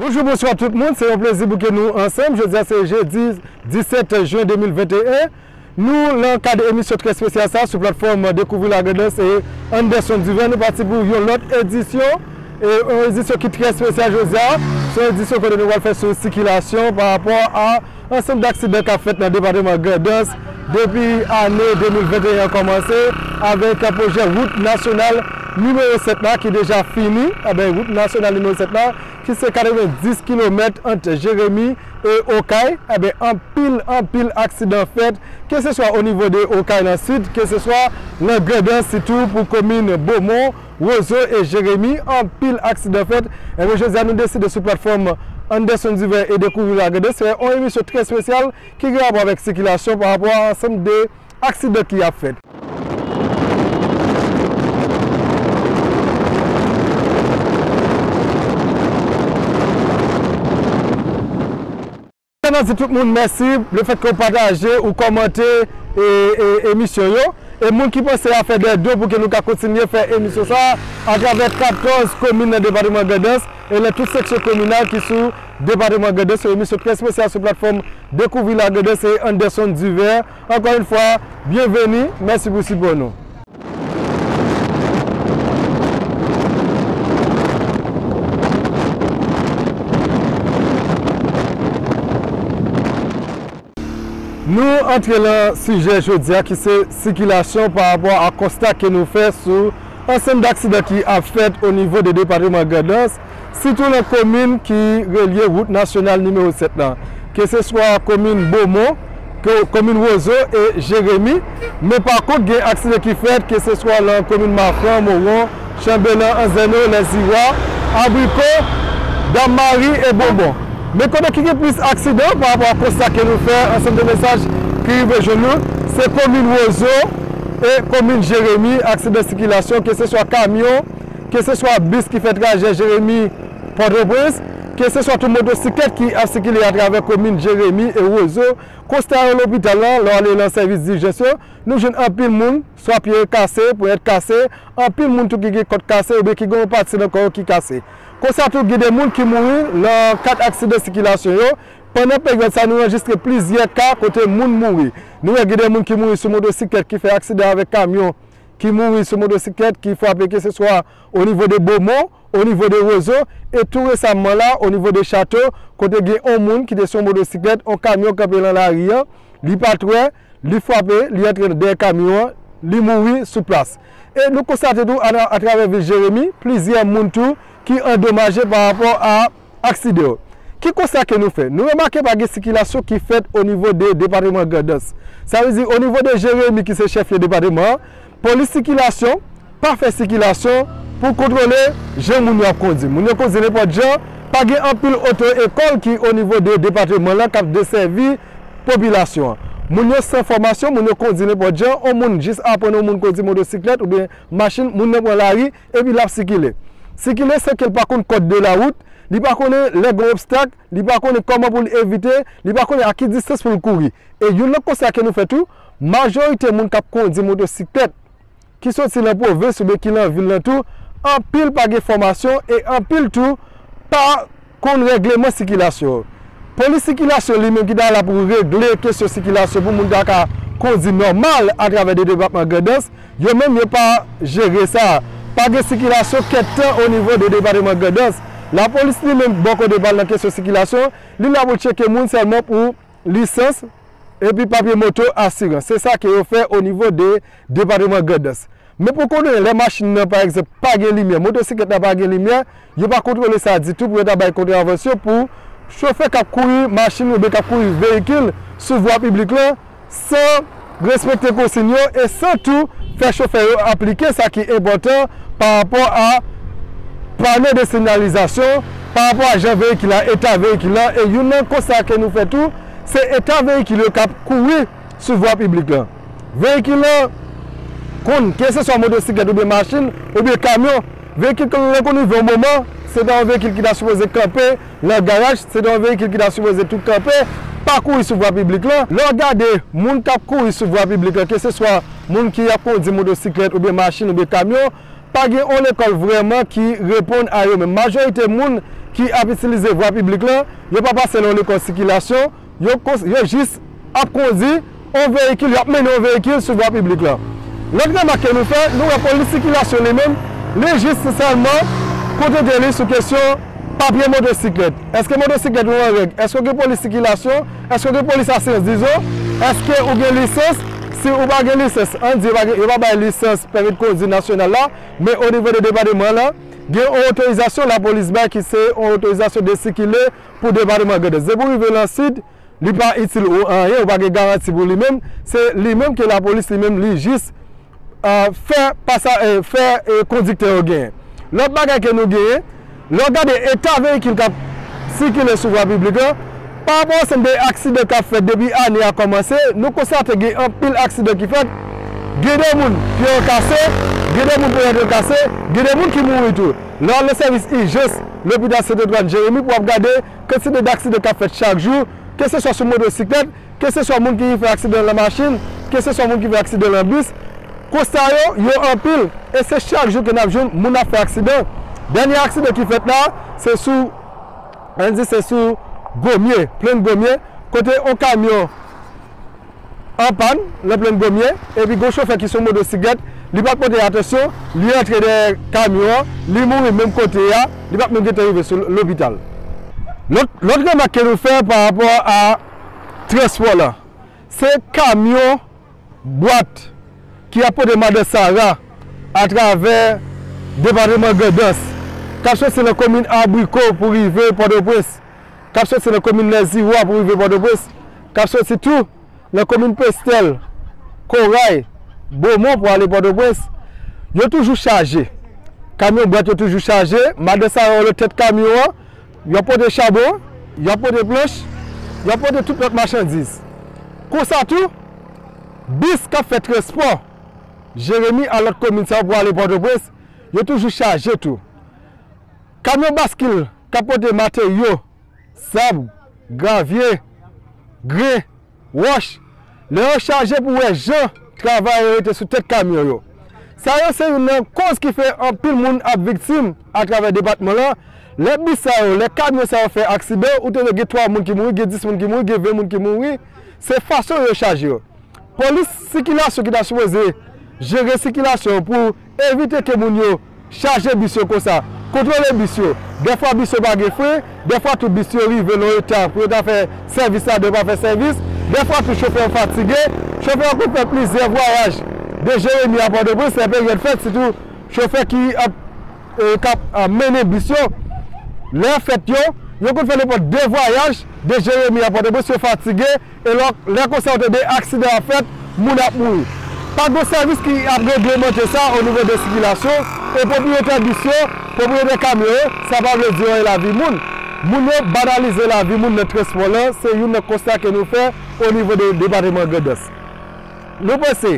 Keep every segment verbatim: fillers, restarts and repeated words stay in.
Bonjou, bonswa tout moun, se yon plezi pou ke nou ansanm. Jodi a se jedi disèt jen de mil venteyen. Nou nan kad emisyon trè espesyal sa sou platfòm Découvrir la Grand'Anse e Anderson Duver. Nou pati pou yon lòt edisyon, e yon edisyon ki trè espesyal jodi a. Se yon edisyon kote nou pral fè sou sikilasyon pa rapò a ansanm de aksidan k ap fèt nan depatman Grandans depi ane de mil venteyen an kòmanse avèk pwojè wout nasyonal nimewo sèt la ki deja fini. Ebyen, wout nasyonal nimewo sèt la, ki se katrevenndis kilomèt ant Jeremi e Okay, ebyen, anpil, anpil aksidan fèt, keseswa o nivo de Okay nan sid, keseswa nan Grandans, sitou pou komin Bomon, Wozo e Jeremi, anpil aksidan fèt. Ebyen, jodi a, nou deside sou platfòm Anderson Duver e Découvrir la Grand'Anse fè yon emisyon trè espesyal ki gen rapò avèk sikilasyon pa rapò a ansanm de aksidan ki ap fèt. N ap di tout moun mèsi lefètke w pataje, ou kòmante, e, e, emisyon yo. E moun ki panse a fè dè do pou ke nou ka kontinye fè emisyon sa a atravè katòz komin nan depatman Grandans e nan tout seksyon kominal ki sou depatman Grandans. Se yon emisyon trè espesyal sou platfòm Découvrir la Grand'Anse e Anderson Duver. Ankò yon fwa, byenveni, mèsi pou sipò nou. Nou antre nan sijè jodi a ki se sikilasyon pa rapò a konsta ke nou fè sou ansanm de aksidan ki ap fèt o nivo de depatman Grandans, sitou nan komin ki relye wout nasyonal nimewo sèt la, keseswa komin Bomon, ko-, komin Wozo e Jeremi. Men pa kont, gen aksidan ki fèt, keseswa nan komin Mafran, Mowon, Chanbelan, Anzèno, Lèziwa, Abriko, Dam Mari e Bonbon. Men kote ki gen plis aksidan pa rapò a konsta ke nou fè, ansanm de mesaj ki rive jwenn nou, se komin Wozo e komin Jeremi, aksidan sikilasyon, keseswa kamyon, keseswa bis ki fè trajè Jeremi, Pòtoprens, keseswa tou motosiklèt ki ap sikile atravè komin Jeremi e Wozo, konsta yo lopital la, lè w ale nan sèvis dijans yo, nou jwenn anpil moun, swa pye kase, ponyèt kase, anpil moun tou ki gen kòt kase oubyen ki gen yon pati nan kò yo ki kase. Konsa tou, gen de moun ki mouri nan kat aksidan sikilasyon yo. Pandan peryòd sa, nou anrejistre plizyè ka kote moun mouri. Nou wè gen de moun ki mouri sou motosiklèt ki fè aksidan avèk kamyon, ki mouri sou motosiklèt ki frape keseswa o nivo de Bomon, o nivo de Wozo, e tou resaman la, o nivo de Chato, kote gen yon moun ki te sou yon motosiklèt, yon kamyon kanpe nan lari a, li pa t wè, li frape, li antre dèyè kamyon an, li mouri sou plas. E nou konstate tou, a, atravè vil Jeremi, plizyè moun tou ki andomaje pa rapò a aksidan yo. Ki konsta ke nou fè? Nou remake pa gen sikilasyon ki fèt o nivo de depatman Grandans. Sa vle di, o nivo de Jeremi, ki se chèfye depatman an, polis sikilasyon pa fè sikilasyon pou kontwole jan moun yo ap kondi. Moun yo kondi nenpòt jan, pa gen anpil oto ekòl ki o nivo de depatman lan k ap desèvi popilasyon an. Moun yo san fòmasyon, moun yo kondi nenpòt jan, yon moun jis aprann yon moun kondi motosiklèt oubyen machin, moun nan pran lari, epi l ap sikile. Sikile san ke l pa konn kòd de la wout, li pa konnen lè gen obstak, li pa konnen kòman pou l evite, li pa konnen a ki distans pou l kouri. E youn nan konsta ke nou fè tou, majorite moun k ap kondi motosiklèt ki soti nan pwovens oubyen ki nan vil lan tou, anpil pa gen fòmasyon e anpil tou pa konn règleman sikilasyon yo. Polis sikilasyon li menm ki ta la pou regle kesyon sikilasyon pou moun ta ka kondi nòmal atravè de depatman Grandans, yo menm yo pa jere sa. Pa gen sikilasyon kèt tan o nivo de depatman Grandans. Lapolis li menm bò kote pa l nan kesyon sikilasyon, li la pou tcheke moun sèlman pou lisans, epi papye moto, asirans. Se sa ke yo fè o nivo de depatman Grandans. Men pou konnen, lè machin nan, pa egzanp, pa gen limyè, motosiklèt la pa gen limyè, yo pa kontwole sa ditou pou yo ta bay kontravansyon pou chofè k ap kouri machin oubyen k ap kouri veyikil sou vwa piblik lan san respekte konsiy yo e san tou fè chofè yo aplike sa ki enpòtan pa rapò a pano de sinyalizasyon, pa rapò a jan veyikil la, eta veyikil la, e youn nan konsta ke nou fè tou, se eta veyikil yo k ap kouri sou vwa piblik lan. Veyikil lan konn, keseswa motosiklèt oubyen machin, oubyen kamyon, veyikil lan konn rive yon moman, se ta yon veyikil ki ta sipoze kanpe nan garaj, se ta yon veyikil ki ta sipoze tou kanpe, pa kouri sou vwa piblik lan. Lè w gade moun k ap kouri sou vwa piblik lan, keseswa moun ki ap kondi motosiklèt oubyen machin oubyen kamyon, pa gen yon lekòl vrèman ki reponn a yo menm. Majorite moun ki ap itilize vwa piblik lan, yo pa pase nan yon lekòl sikilasyon, yo, yo jis ap kondi yon veyikil, y ap mennen yon veyikil sou vwa piblik lan. Lòt remak ke nou fè, nou wè polis sikilasyon li menm, li jis sèlman kontante li sou kesyon papye motosiklèt. Èske motosiklèt ou an règ? Èske w gen polis sikilasyon? Èske w gen polis asirans, dizon? Èske ou gen lisans? Si ou pa gen lisans, ann di yo pa gen, yo pa bay lisans pèmi kondi nasyonal la, men o nivo de depatman lan, gen yon otorizasyon lapolis bay ki se yon otorizasyon de sikile pou depatman Grandans. Depi w rive nan Sid, li pa itil ou anyen, ou pa gen garanti pou li menm. Se li menm ke lapolis li menm li jis, ah, fè pasa-, eh, fè, eh, kondiktè yo genyen. Lòt bagay ke nou genyen, lè w gade eta veyikil k ap sikile sou vwa piblik lan, pa rapò ansanm de aksidan k ap fèt depi ane a kòmanse, nou konstate gen anpil aksidan ki fèt. Gen de moun pye yo kase, gen de moun ponyèt yo kase, gen de moun ki mouri tou. Lè w al nan sèvis ijans lopital Sent Antwàn Jeremi pou w ap gade kantite daksidan k ap fèt chak jou, keseswa sou motosiklèt, keseswa moun ki fè aksidan nan machin, keseswa moun ki fè aksidan nan bis. Konsta yo, yo anpil, e se chak jou ke n ap jwenn moun ap fè aksidan. Dènye aksidan ki fèt la, se sou, ann di se sou Gomye, Plenn Gomye, kote yon kamyon an pàn nan Plenn Gomye, epi gon chofè ki sou motosiklèt, li pa t pote atansyon, li antre dèyè kamyon an, li mouri menm kote a, li pa t menm gentan rive sou lopital. Lòt, lòt remak ke nou fè pa rapò a transpò lan, se kamyon bwat ki ap pote Madan Sara atravè depatman Grandans, k ap soti nan komin Abriko pou rive Pòtoprens, k ap soti nan komin Lèziwa pou rive Pòtoprens, k ap soti tou nan komin Pestèl, Koray, Bomon pou ale Pòtoprens, yo toujou chaje. Kamyon bwat yo toujou chaje, Madan Sara yo nan tèt kamyon an, y ap pote chabon, y ap pote planch, y ap pote tout lòt machandiz. Konsa tou, bis k ap fè transpò Jeremi a lòt komin sa yo pou ale Pòtoprens, yo toujou chaje tou. Kamyon baskil k ap pote materyo, sab, gravye, gren, wòch, lè yo chaje pou wè jan travayè yo rete sou tèt kamyon yo. Sa yo se youn nan koz ki fè anpil moun ap viktim atravè depatman lan. Lè bis sa yo, lè kamyon sa yo fè aksidan, ou tande gen twa moun ki mouri, gen dis moun ki mouri, gen ven moun ki mouri, se fason yo chaje yo. Polis sikilasyon ki ta sipoze jere sikilasyon pou evite ke moun yo chaje bis yo konsa, kontwole bis yo. Dèfwa bis yo pa gen fren, dèfwa tou bis yo rive nan eta pou yo ta fè sèvis ladan yo pa fè sèvis. Dèfwa tou chofè yo fatige, chofè yo konn fè plizyè vwayaj de Jeremi a Pòtoprens lè peryòd fèt, sitou chofè ki ap, eh, k ap, ah, mennen bis yo. Lè fèt yo, yo konn fè nenpòt de vwayaj de Jeremi a Pòtoprens, yo fatige, e lè, lè konsa ou tande aksidan ap fèt, moun ap mouri. Pa gen sèvis ki ap reglemante sa o nivo de sikilasyon, e pwopriyetè bis yo, pwopriyetè kamyon yo, sa pa vle di anyen lavi moun. Moun yo banalize lavi moun nan transpò lan, se youn nan konsta ke nou fè o nivo de depatman Grandans. Nou panse,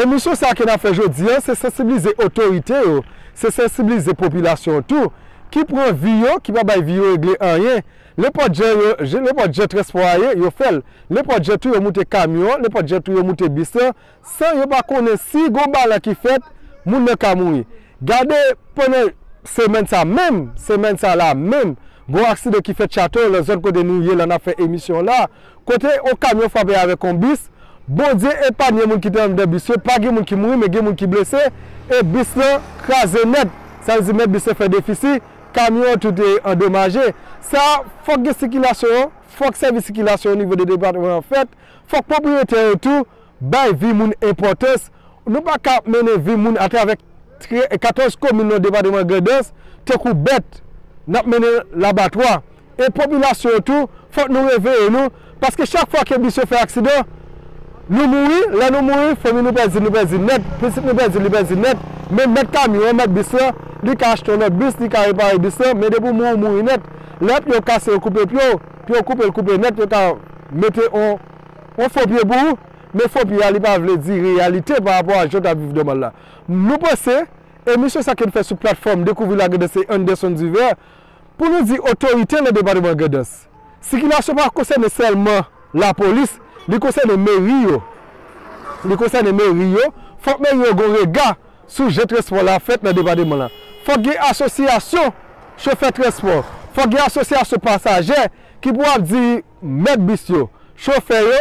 emisyon sa ke n ap fè jodi a, se sansibilize otorite yo, se sansibilize popilasyon an tou, ki pran vi yo, ki pa bay vi yo regle anyen. Nenpòt jan yo, je-, nenpòt jan transpò a ye, yo fè l. Nenpòt jan tou yo moute kamyon an, nenpòt jan tou yo moute bis lan, san yo pa konnen si gon balan ki fèt, moun nan ka mouri. Gade pandan semèn sa menm, semèn sa la menm, gon aksidan ki fèt Chato, nan zòn kote nou ye la n ap fè emisyon la, kote yon kamyon frape avèk yon bis, Bondye epanye moun ki te anndan bis yo, pa gen moun ki mouri, men gen moun ki blese, e bis lan kraze nèt. Sa vle di mèt bis lan fè defisi, kamyon an tou te andomaje. Sa, fòk gen sikilasyon, fòk sèvis sikilasyon o nivo de depatman an fèt, fòk pwopriyetè yo tou bay vi moun enpòtans. Nou pa ka ap mennen vi moun atravè tre-, katòz komin nan depatman Grandans, tankou bèt, n ap mennen labatwa. E popilasyon yo tou, fòk nou reveye nou, paske chak fwa ke bis yo fè aksidan, nou mouri, lè nou mouri, fanmi nou pèdi, nou pèdi nèt, pitit nou pèdi, li pèdi nèt, men mèt kamyon an, mèt bis lan, li ka achte yon lòt bis, li ka repare bis lan, men depi w mouri, w mouri nèt. Lè pye w kase, yo koupe pye w, pye w koupe, l koupe nèt, yo ka mete yon, yon fo pye pou ou, men fo pye a, li pa vle di reyalite pa rapò a jan w t ap viv nòmal la. Nou panse, emisyon sa ke n fè sou platfòm Dekouvri Lagrandans e Anderson Divert, pou nou di otorite nan depatman Grandans, sikilasyon pa konsène sèlman lapolis, li konsène meri yo. Li konsène meri yo. Fòk meri yo gen yon rega sou jan transpò la fèt nan depatman lan. Fòk gen asosyasyon chofè transpò. Fòk gen asosyasyon pasaje ki pou ap di mèt bis yo, chofè yo,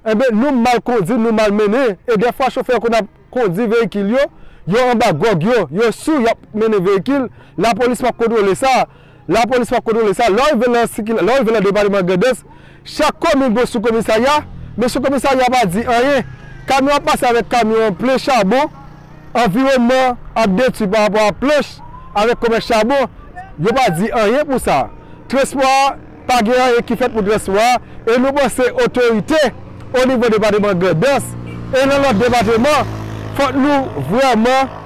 enben, nou mal kondui, nou mal mennen. E dèfwa, chofè yo konn ap kondui veyikil yo, yo anba gwòg yo, yo sou, y ap mennen veyikil, lapolis p ap kontwole sa. Lapolis p ap kontwole sa. Lè w rive nan sikila-, lè w rive nan depatman Grandans, chak komin gen sou komisarya, men sou komisarya pa di anyen. Kamyon ap pase avèk kamyon plen chabon, anviwònman ap detwi pa rapò a planch avèk komès chabon, yo pa di anyen pou sa. Transpò a, pa gen anyen ki fèt pou transpò a, e nou panse otorite o nivo depatman Grandans e nan lòt depatman, fòk nou vrèman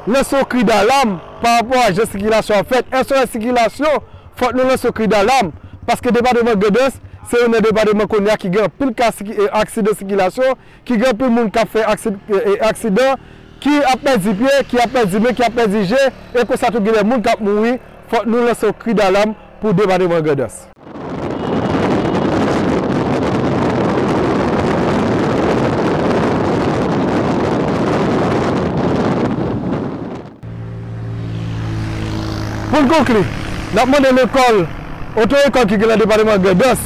lanse yon kri dalam pa rapò a jan sikilasyon ap fèt. Èske yon sikilasyon, fòk nou lanse yon kri dalam, paske depatman Grandans se youn nan depatman kounye a ki gen anpil ka siki-, e, aksidan sikilasyon, ki gen anpil moun k ap fè aksid-, e, e, aksidan, ki ap pèdi pye, ki ap pèdi men, ki ap pèdi je, e konsa tou gen de moun k ap mouri. Fòk nou lanse yon kri dalam pou depatman Grandans. Pou n konkli, n ap mande lekòl, oto ekòl ki gen nan depatman Grandans,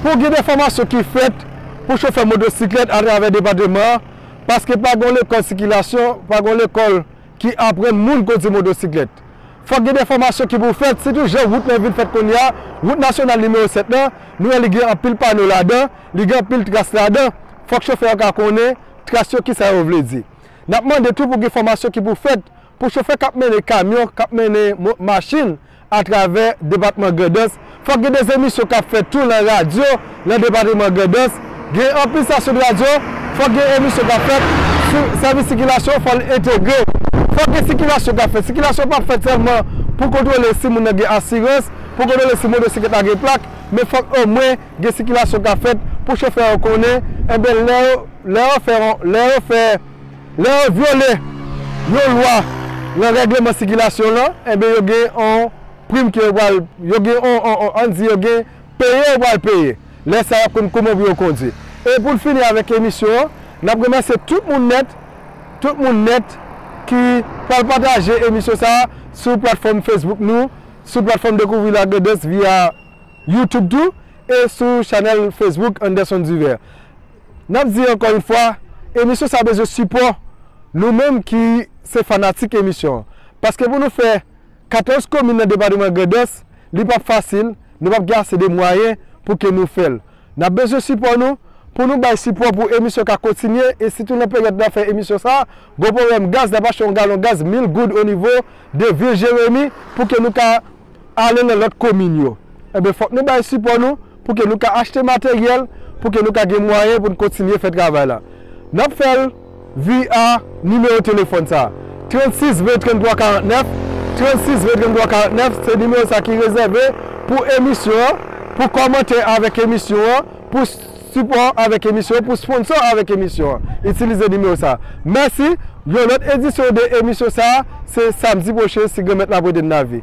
pou gen de fòmasyon ki fèt pou chofè motosiklèt atravè depatman an, paske pa gen lekòl sikilasyon, pa gen lekòl ki aprann moun kondui motosiklèt. Fòk gen de fòmasyon ki pou fèt, sitou jan wout lan vin fèt kounye a, wout nasyonal nimewo sèt lan, nou wè li gen anpil pano ladan, li gen anpil tras ladan. Fòk chofè yo ka konnen tras yo, kisa yo vle di. N ap mande tou pou gen fòmasyon ki pou fèt pou chofè k ap mennen kamyon, k ap mennen mo-, machin atravè depatman Grandans. Fòk gen de emisyon k ap fèt tou nan radyo, nan depatman Grandans. Gen anpil estasyon de radyo, fòk gen emisyon k ap fèt sou sèvis sikilasyon, fò l entegre. Fòk gen sikilasyon k ap fèt. Sikilasyon p ap fèt sèlman pou kontwole si moun nan gen asirans, pou kontwole si motosiklèt la gen plak, men fòk omwen gen sikilasyon k ap fèt pou chofè yo konnen, enben, lè yo, lè yo fè, lè yo fè, lè yo vyole yon lwa nan règleman sikilasyon lan, enben, yo gen yon prim ke yo pral, yo gen yon, yon, yon, ann di, yo gen peye yo pral peye. Lè sa a, y ap konn kòman pou yo kondui. E pou n fini avèk emisyon an, n ap remèsye tout moun nèt, tout moun nèt ki pral pataje emisyon sa a sou platfòm Facebook nou, sou platfòm Découvrir la Grand'Anse via YouTube tou, e sou chanèl Facebook Anderson Duvert. N ap di ankò yon fwa, emisyon sa a bezwen sipò nou menm ki se fanatik emisyon an. Paske pou nou fè katòz komin nan depatman Grandans, li p ap fasil, nou p ap gen ase de mwayen pou ke nou fè l. N ap bezwen sipò nou, pou nou bay sipò pou emisyon ka kontinye, e sitou nan peryòd n ap fè emisyon sa a, gon pwoblèm gaz, n ap achte yon galon gaz mil goud o nivo de vil Jeremi, pou ke nou ka ale nan lòt komin yo. Enben, fòk nou bay sipò nou, pou ke nou ka achte materyèl, pou ke nou ka gen mwayen pou n kontinye fè travay la. N ap fè l via nimewo telefòn sa a, trannsis ven tranntwa karantnèf, trannsis ven tranntwa karantnèf, se nimewo sa ki rezève pou emisyon an, pou kòmantè avèk emisyon an, pou sipò avèk emisyon, pou sponsò avèk emisyon an. Itilize nimewo sa a. Mèsi. Yon lòt edisyon de emisyon sa a, se samdi pwochen, si Granmèt la prete n lavi.